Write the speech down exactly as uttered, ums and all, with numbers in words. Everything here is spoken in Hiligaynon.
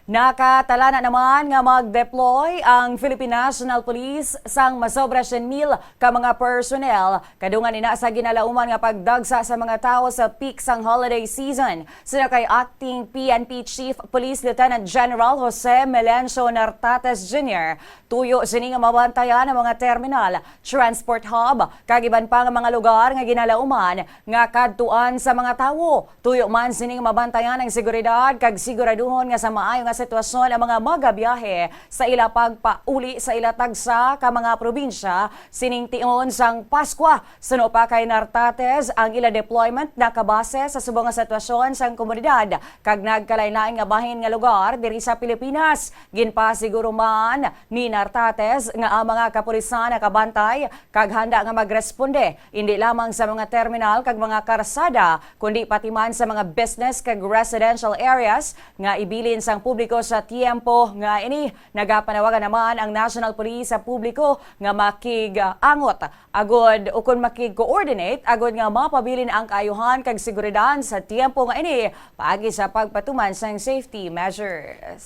Nakatalana naman nga mag-deploy ang Philippine National Police sang masobra siyam mil ka mga personnel, kadungan ina sa ginalauman nga pagdagsa sa mga tawo sa peak sang holiday season. Suno kay Acting P N P Chief Police Lieutenant General Jose Melencio Nartates Junior, tuyo sini nga mabantayan ang mga terminal, transport hub, kag iban pa nga mga lugar nga ginalauman nga kadtuan sa mga tawo. Tuyo man sini nga mabantayan ang seguridad kag siguraduhon nga sa maayo nga sitwasyon ang mga magabiyahe sa ila pagpauli sa ila tagsa ka mga probinsya sining tion sang Paskwa. Suno pa kay Nartates, ang ila deployment nakabase sa subong nga sitwasyon sang komunidad kag nagkalain-lain nga bahin nga lugar diri sa Pilipinas. Ginpasiguro man ni Nartates nga ang mga kapulisan nakabantay kag handa nga magresponde, indi lamang sa mga terminal kag mga karsada, kundi pati man sa mga business kag residential areas nga ibilin sang publiko sa tiyempo nga ini. Nagapanawagan naman ang National Police sa publiko nga makig-angot agud ukon makig-coordinate agud nga mapabilin ang kaayuhan kag seguridad sa tiyempo nga ini paagi sa pagpatuman sang safety measures.